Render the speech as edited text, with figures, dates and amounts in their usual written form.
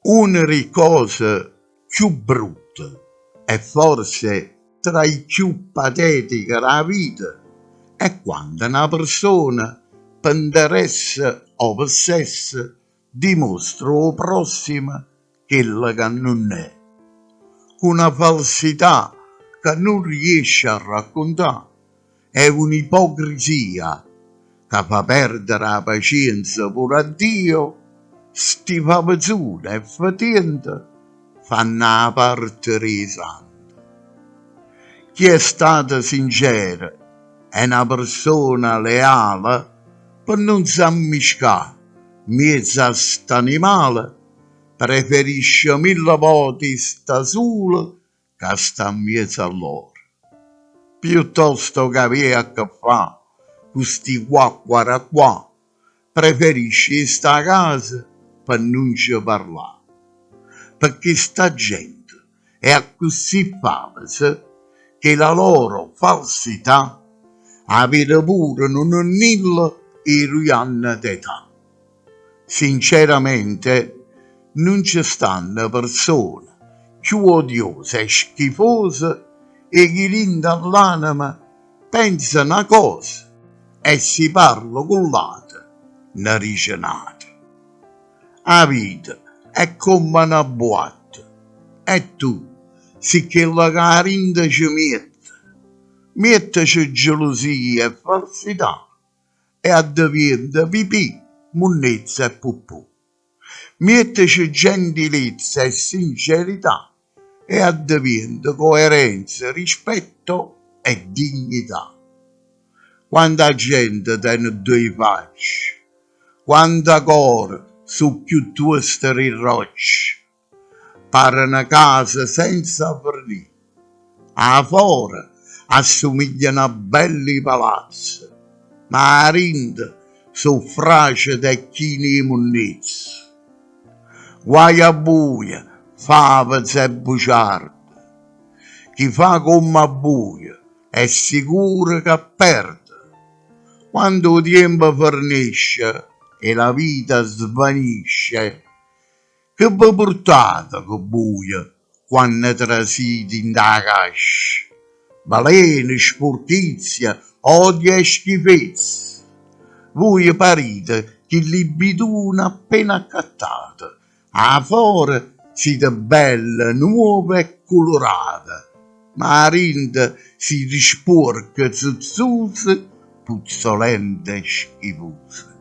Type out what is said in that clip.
Una d' 'e ccose cchiù brutte e forse tra 'e cchiù patetiche d' 'a vita è quando na persona pe 'nteresse o pe sesso dimostra 'o prossimo chello ca nun è, cu na falsità ca nun riesce a raccuntà, è un'ipocrisia ca fa perdere 'a pacienza pure a Dio, sti favezune e fetiente fanno 'a parte d' 'e sante. Chi è stato sincero è na persona leale pe nun s'ammiscà 'mmiez a st'animale preferisce mille vote 'e sta sulo ca sta 'mmiez a lloro. Piuttosto ca avé a che fà cu sti quacquaraquà, preferisce 'e sta 'a casa pe nun ce parlà. Pecché sta gente è accussì faveza che la loro falsità 'a vede pure nu nennillo 'e duje anne d'età. Sinceramente nun ce stanno persone cchiù odiose e schifose 'e chi dint' a ll'anema pensa na cosa e si parla cu ll'ate ne dice n'ata. 'A vita è comm' a na buatta e tu si chella ca 'a dinto ce miette, miettece gelusia e falsità e addeviente pipì, munnezza e puppù. Miettece gentilezza e sincerità e addeviente coerenza, rispetto e dignità. Quanta gente tene ddoje facce, quanta core so' cchiù tuoste d' 'e rocce. Pareno case senza fernì. 'A fora assumigliano a belli palazze, ma 'a dinto so' fracete e chine 'e munnezza. Guaje a vuje, faveze e buciarde! Chi fa comm'a vuje è sicuro ca perde. Quando 'o tiempo fernesce e la vita svanisce, Che ve purtate cu vuje quanno trasite 'int' 'a cascia? Veleno, spurchizia, odio e schifezza. Vuje parite chilli bidune appena accattate, 'a fore site belle, nuove e culurate, ma 'a dinto site spuorche, zuzzuse, puzzolente e schifuse.